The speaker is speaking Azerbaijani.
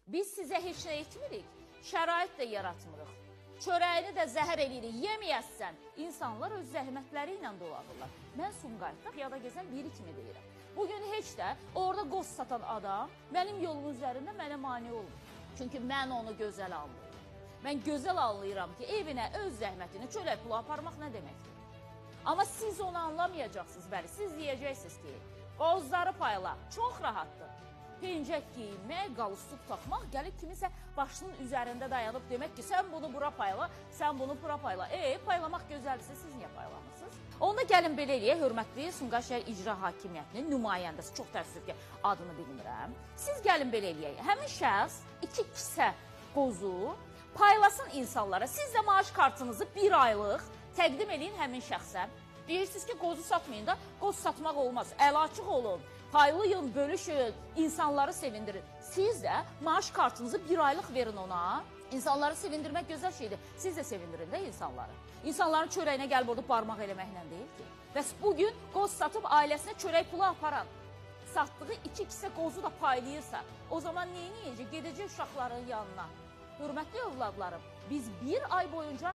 Biz sizə heç nə etmirik, şərait də yaratmırıq. Çörəyini də zəhər eləyirik, yeməyəsən. İnsanlar öz zəhmətləri ilə dolanırlar. Mən Sumqayıtda piyada gəzən biri kimi deyirəm. Bugün heç də orada qoz satan adam mənim yolumun üzərində mənə mane olmur. Çünki mən onu gözəl anlayıram. Mən gözəl anlayıram ki, evinə öz zəhmətini çörək pulu aparmaq nə deməkdir? Amma siz onu anlamayacaqsınız, bəli. Siz deyəcəksiniz ki, qozları payla, çox rahatdır. Pencək geyinmək, qalstuk taxmaq, gəlib kimisə başının üzərində dayanıb demək ki, sən bunu bura payla, sən bunu bura payla. Paylamaq gözəldirsə, siz niyə paylamırsınız? Onda gəlin belə eləyək, hörmətli Sumqayıt şəhər İcra Hakimiyyətinin nümayəndəsi, çox təəssüf ki, adını bilmirəm. Siz gəlin belə eləyək, həmin şəxs 2 kisə qozu paylasın insanlara. Siz də maaş kartınızı bir aylıq təqdim eləyin həmin şəxsə. Deyirsiniz ki, qozu satmayın da, qoz satmaq olmaz. Əl açıq olun, paylayın, bölüşün, insanları sevindirin. Siz də maaş kartınızı bir aylıq verin ona. İnsanları sevindirmək gözəl şeydir. Siz də sevindirin də insanları. İnsanların çörəyinə gəlib orada barmaq eləməklə deyil ki. Bəs bugün qoz satıb ailəsinə çörək pulu aparan, satdığı 2 kisə qozu da paylayırsa, o zaman neyini yiyəcək? Gedəcək uşaqların yanına. Hörmətli övladlarım, biz bir ay boyunca